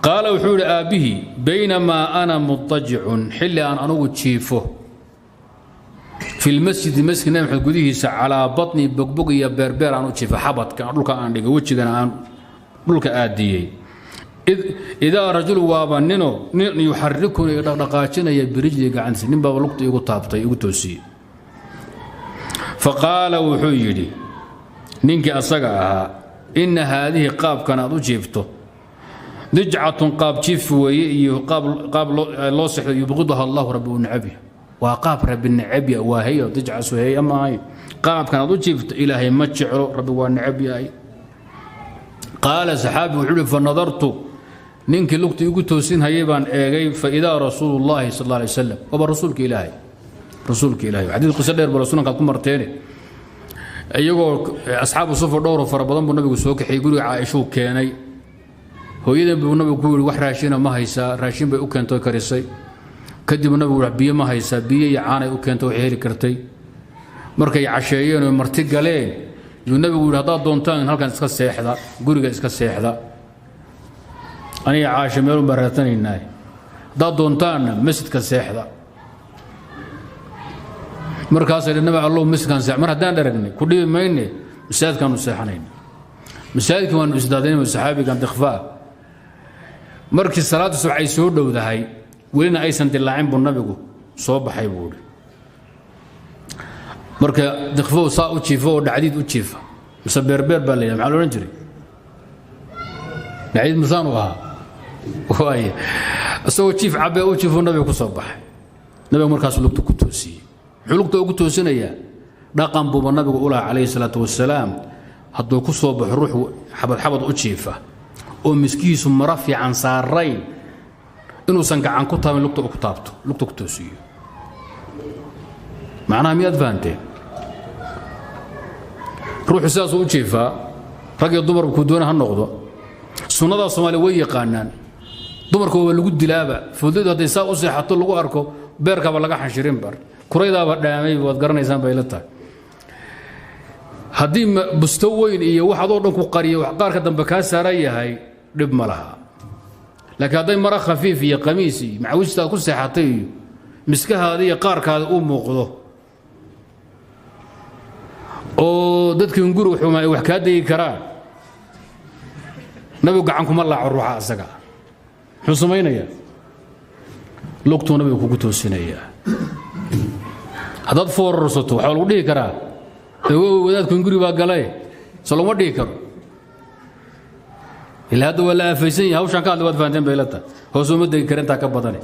Qaala wuxuu yidhi aabbihii, baynamaa ana mutajicun, xilli aan anugu jiifo, fi lmasjidi, masjid Nabi Maxamed gudihiisa, calaa batni, bogbog iyo beerbeer aan u jiifo, xabadka dhulka aan dhigay, wejigana aan dhulka aadiyey, idaa rajulu, waaba nino nin, yuxarikuni, dhaqdhaqaajinaya, birijli, gacantiisa. Nin baaba lugta igu taabtay, igu toosiyey. Faqaala wuxuu yidhi ninkii asaga ahaa, ina haadihi, qaabkan aad u jiifto, dijcatun, qaab jiif weeye iyo qaab loo sexdo, yubqiduha Allahu, rabbi uu necab yahay. Waa qaab rabbi necab yahay. Waa heyo dijcasu, heya maahay. Qaabkan aad u jiifto Ilaahay ma jeclo, rabbi waa necab yahay. Qaala saxaabi wuxuu uhi, fanadartu, ninkii lugta igu toosinhayay baan eegay, faidaa rasuulu llahi sal alla alay wasalam, waaba rasuulka Ilaahay, rasuulka Ilahay. Xadiid qiso dheer bala sunankaad ku marteene. Iyagoo asxaabu sufa dhowro fara badan buu nabigu soo kaxiyey, guriga Caaishuu keenay. Hooyadan buu nabigu ku yidhi, wax raashina ma haysaa? Raashin bay u keentay, karisay. Kadib nabigu wax biyo ma haysaa? Biyo iyo caanay u keentay, waxay heli kartay. Markay casheeyeen oo marti galeen yuu nabigu yidhi, haddaad doontaan halkan iska seexda, guriga iska seexda, aniga Caasha meelun baan raadsanaynaa, haddaad doontaanna masjidka seexda. Markaasay nabi Allow, masjidkaan seex, mar haddaan dharagnay ku dhibi mayne, masaajidkaanu seexanayna. Masaajidkii waanu isdaadaynay. Saxaabigan dikfaa markii salaadda subax ay soo dhowdahay, welina aysan dilaacin, buu nabigu soo baxay buu idhi. Marka dikfow saa u jiifo oo dhacdiid u jiifa mise beerbeer baa la yidhaha, maxaa la odhan jiray? Dhacdiid musaanu ahaa waay. Isagoo jiif cabee u jiifuu nabigu ku soo baxay. Nabigu markaasuu lugta ku toosiyey. Muxuu lugta ugu toosinayaa? Dhaqan buuba nabigu u lahaa calayhi salaatu wasalaam, hadduu ku soo baxo ruuxu xabad xabad u jiifa oo miskihiisu mara fiican saarayn, inuusan gacan ku taabin, lugta ku taabto, lugta ku toosiyo. Macnaha miyaad fahanteen? Ruuxu sidaasuu u jiifaa, rag iyo dumar kuu doona ha noqdo. Sunnadaa Soomaaliya way yaqaanaan. Dumarka waa lagu dilaaba foodladu, hadday saa u seexato lagu arko, beerkaaba laga xanshirin bar, kuraydaaba dhaamay, waad garanaysaan bay la tahay. Haddii busto weyn iyo wax adoo dhan ku qariyo, wax qaarka dambe kaa saaran yahay, dhib ma laha. Laakiin hadday mara khafiif iyo qamiis iyo macawistaad ku seexatay iyo miskahaada iyo qaarkaada uu muuqdo oo dadkii guriga xumaa ay wax kaa degi karaan, nabigu gacan kuma laaco ruuxa asaga. Muxuu samaynayaa? Lugtuu nabiga kugu toosinayaa. Haddaad foorarsato, waxaa lagu dhihi karaa, ogow wadaadkun guri baa galay. So laguma dhihi karo. Ilaa hadda waa la aafaysan yahay. Hawshaan ka hadlay waad fahanteen bay la tahay. Hoos uma degi kara intaa ka badane.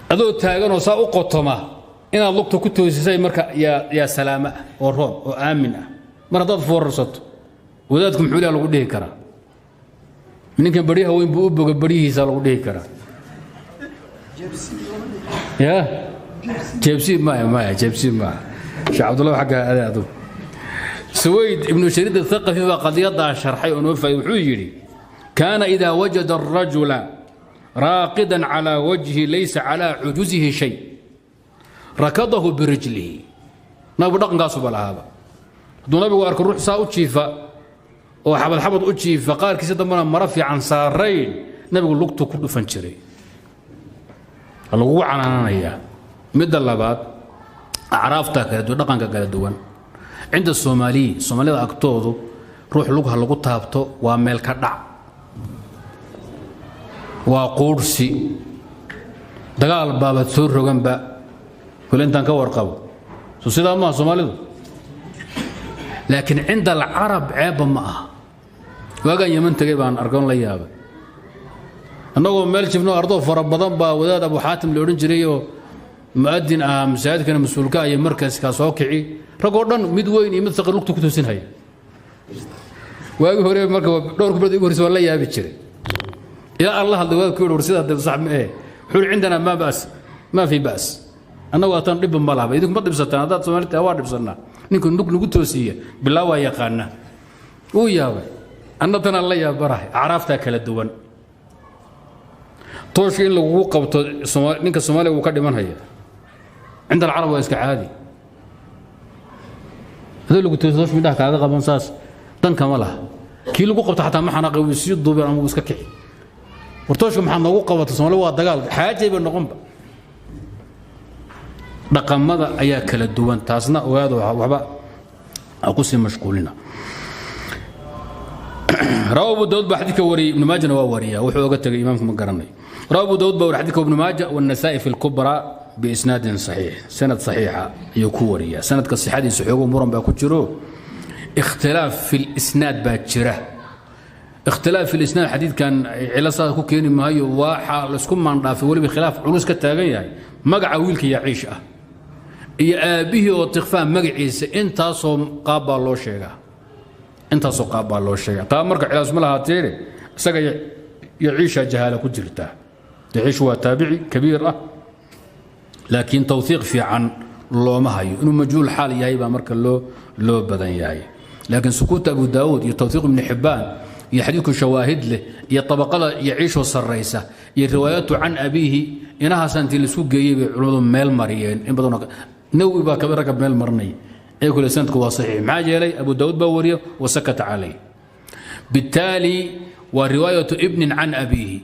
Adoo taaganoo saa u qotoma inaad lugta ku toosisay marka yaa salaamo ah oo roon oo aamin ah. Mar haddaad foorarsato, wadaadku muxuu ilaah lagu dhihi karaa, ninkan baryaha weyn buu u boga baryihiisa lagu dhihi karaa. Ya jeebsi maya, maya, jeebsi maaha. Sheekh Cabdullah xagga adaa adugu. Suwayd ibnu Shariid Athaqafi baa qadiyadaa sharxay oo noo faayay. Wuxuu yidhi, kaana idaa wajada arajula raaqidan calaa wajhi laysa calaa cujuzihi shay, rakadahu birijlihi. Nabigu dhaqankaasuba lahaaba. Hadduu nabigu arko ruux saa u jiifa oo xabad xabad u jiifa, qaarkiisa dambena mara fiican saarayn, nabigu lugtu ku dhufan jiray, lagugu canaananayaa. Midda labaad, acraafta kala duwan, dhaqanka kala duwan. Cinda Soomaaliyiin, Soomaalida agtoodu ruux lugha lagu taabto waa meel ka dhac, waa quudhsi, dagaal baabad soo roganba kule intaan ka warqabo. So sidaa maaha Soomaalidu? Laakiin cinda alcarab ceebba ma aha. Waagaan Yeman tegay baan arkoon la yaabay. Annagoo meel jifno, ardoo fara badan baa wadaad Abu Xaatim la odhan jiray oo mu'adin ahaa, masaajidkana mas-uulka iyo markaskaa soo kici, ragoo dhan, mid weyn iyo mid saqir, lugta ku toosinhaya. Waagii hore marka dhowr bilood igu horreysa waan la yaabi jiray, ilaa aan la hadlay wadaadku yidhi, war sidaa dee sax ma eh. Wuxuu yidhi, cindana maa ba's, maa fi ba's, annagu atan dhibba ma lahaba. Idinku ma dhibsataan? Haddaad Soomaali tahay waa dhibsannaa. Ninku nug nagu toosiiya bilaa waa yaqaana, wuu yaabay. Anna tanaan la yaabarahay. Acraaftaa kala duwan. Tooshka in lagugu qabto ninka Soomaaliga wuu ka dhimanhaya, cinda alcarab waa iska caadi. Hadii lagu toosiyo toosh midhaha kaaga qaban, saas dan kama laha. Kii lagu qabto xataa ma xanaaqay, wuu sii duubeen ama wuu iska kici. Wartooshka maxaad noogu qabata? Soomaali waa dagaal, xaajay bay noqonba. Dhaqamada ayaa kala duwan, taasna ogaado, waxba ha ku sii mashquulina. Rawa Abu Daawud baa xadiidka wariyey, Ibnu Maajana waa wariyaa, wuxuu oga tegay imaamku ma garanayo. Rawa Abu Daawud baa wariy xadiidka, Ibnu Maaja والنسائي في الكبرى بإسناد صحيح, sanad saxiixa ayuu ku wariyaa. Sanadka sixadiisa xoogo muran baa ku jiro, ikhtilaaf fi lisnaad baa jira. Ikhtilaaf fi lisnaad xadiidkan cilo saas ku keeni maayo. Waxaa laisku maandhaafay, weliba khilaaf culus ka taagan yahay, magaca wiilka Yaciish ah iyo aabbihii oo Tikfaa magaciisa. Intaasoo qaab baa loo sheegaa, intaasoo qaab baa loo sheegaa. Taa marka cilaas ma lahaateene, isaga Yaciisha jahaala ku jirtaa. Yaciish waa taabici kabiir ah, laakiin tawhiiq fiican looma hayo. Inuu majhuul xaal yahay baa marka loo badan yahay, laakiin sukuuta Abu Daawuud iyo tawhiiq Ibni Xibbaan iyo xadiidku shawaahid leh iyo tabaqada Yaciishoo sarraysa iyo riwaayatu can abiihi, inahaasa intii laisku geeyey bay culimmadu meel mariyeen. In badanoo Nawi baa kabi ragga meel marinaya ee kule sanadku waa saxiix, maxaa yeelay Abu Daawuud baa wariya wa sakata calayh. Bittaali waa riwaayatu ibnin can abiihi,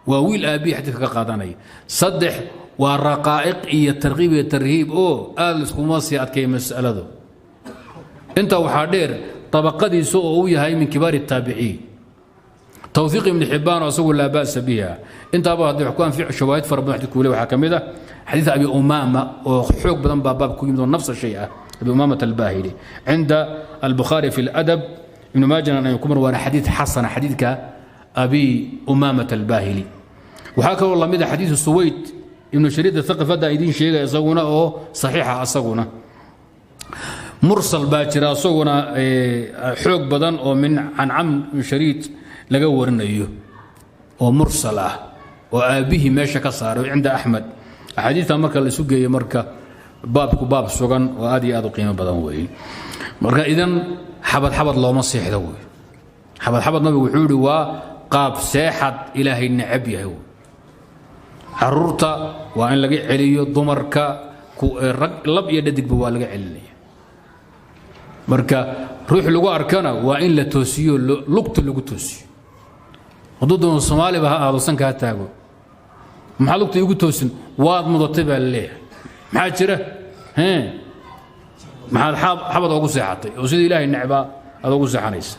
waa wiil aabbihi xadiidka ka qaadanaya. Saddex waa raqaa'iq iyo tarkiib iyo tarhiib oo aad laiskuma sii adkeeya mas'aladu. Intaa waxaa dheer tabaqadiisa oo uu yahay min kibaar الtaabiciin, tawhiiq Ibni Xibbaan oo isagu laa ba'sa biha. Intaaba hadday wax ku anfic, shawaahid fara badan xadiidku le. Waxaa ka mid ah xadiid Abi Umaama oo xoog badan baa baab ku yimid oo nafsa shay ah, Abi Umaamata Albahili, cinda Albukhaari fi اladab, Ibnu Maajana ay ku mar, waana xadiid xasana xadiidka Abi Umaamata Albahili. Waxaa kaloo lamid a xadiidu Suwayd Ibnu Shariid Athaqaf hadda idiin sheegaya, isaguna oo saxiixa. Asaguna mursal baa jira, isaguna xoog badan oo min can Camr ibn Shariid laga warinayo oo mursal ah oo aabbihii meesha ka saaray, cinda Axmed. Axaadiidta marka la isu geeyo, marka baabku baab sugan oo aad iyo aad u qiimo badan weeye. Marka idan xabad xabad looma seexdo wey. Xabad xabad nabigu wuxuu yidhi waa qaab seexad Ilaahay necab yahay wey. Caruurta waa in laga celiyo, dumarka, rag, lab iyo dhadigba waa laga celinaya. Marka ruux lagu arkana waa in la toosiyo, lugta lagu toosiyo. Hadduu doono Soomaaliba ha aado, sanka ha taago, maxaa lugta igu toosin? Waad mudatay baa laleeyahay. Maxaa jira? Maxaad xabad ogu seexatay oo sidii Ilaahay necbaa aad ogu seexanaysa?